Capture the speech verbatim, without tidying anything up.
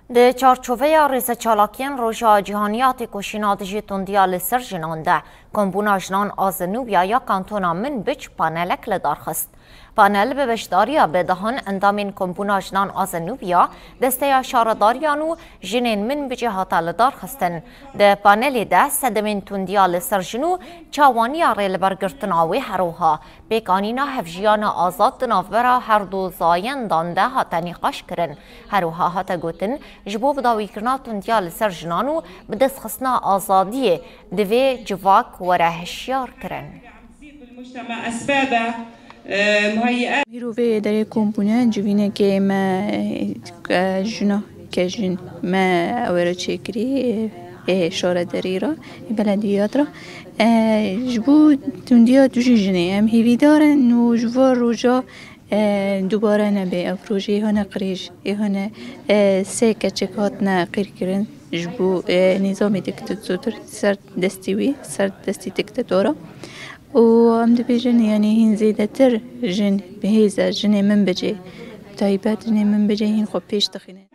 Di çarçoveya rêzeçalakiyên Roja Cîhanî ya Têkoşîna Dijî Tundiya li Ser Jinan de, Kombûna Jinan a Zenûbiya ya Kantona Minbic panelek li dar xist. Panel bi beşdariya bêdehan endamên Kombûna Jinan a Zenûbiya, Desteya Şaredariyan û Jinên Minbicê hate lidarxistin. Di panelê de sedemên tundiya li ser jin û çawaniya rêlibergirtina wê, her wiha pêkanîna hevjiyana azad di navbera her du zayendan de hate nîqaşkirin. Her wiha hate gotin, ji bo bidawîkirina tundiya li ser jinan û bidestxistina azadiyê divê civak were hişyarkirin. Hîro vê derê kom bûne, civînekê me, e, jina ke jin me ew ê re çêkirî, e, ê şaredarî re, ê belediyat re. E, ji bo tundiya dijî jinê em hêvîdar in û ji van roja, e, dubare nebe. Ev rojê hane qirêj, ê hane, e, sê keçik hatine qîrkirin ji bo, e, nîzamê diktator, ser destî wî, ser destî diktatora. Û em dibêjin, yanî hîn zêdetir jin bi hêz e, jinê Minbicê, taybet jinê Minbicê hîn xwe pêş dixîne.